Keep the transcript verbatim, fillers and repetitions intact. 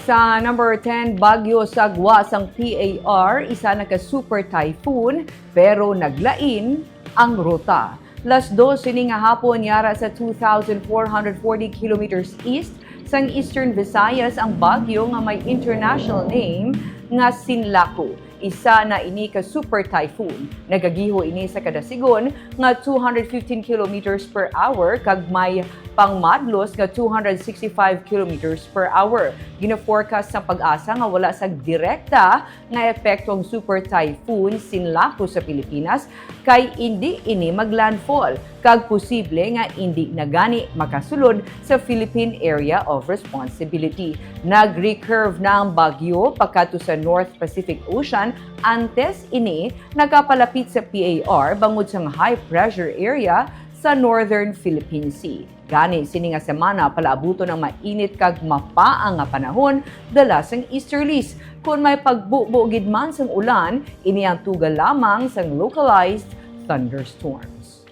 Sa number ten, bagyo sa gwa sang P A R, isa na ka super typhoon, pero naglain ang ruta. Las dos sini nga hapon, yara sa two thousand four hundred forty kilometers east sang Eastern Visayas ang bagyo nga may international name nga Sinlaku. Isa na ini ka super typhoon. Nagagiho ini sa kada sigon nga two hundred fifteen kilometers per hour kag may pangmadlos nga two hundred sixty-five kilometers per hour. Gina-forecast sa PAGASA nga wala sa direkta nga epekto ang super typhoon Sinlaku sa Pilipinas, kay indi ini maglandfall kag posible nga indi na gani makasulod sa Philippine Area of Responsibility. Nag-recurve na ang bagyo pakadto sa North Pacific Ocean. Antes ini, nakapalapit sa P A R bangod sang high pressure area sa Northern Philippine Sea. Gani, sini nga semana palaabuton ang mainit kag mapaang nga panahon dala sang easterlies. Kon may pagbubo gid man sang ulan, ini ang tuga lamang sang localized thunderstorms.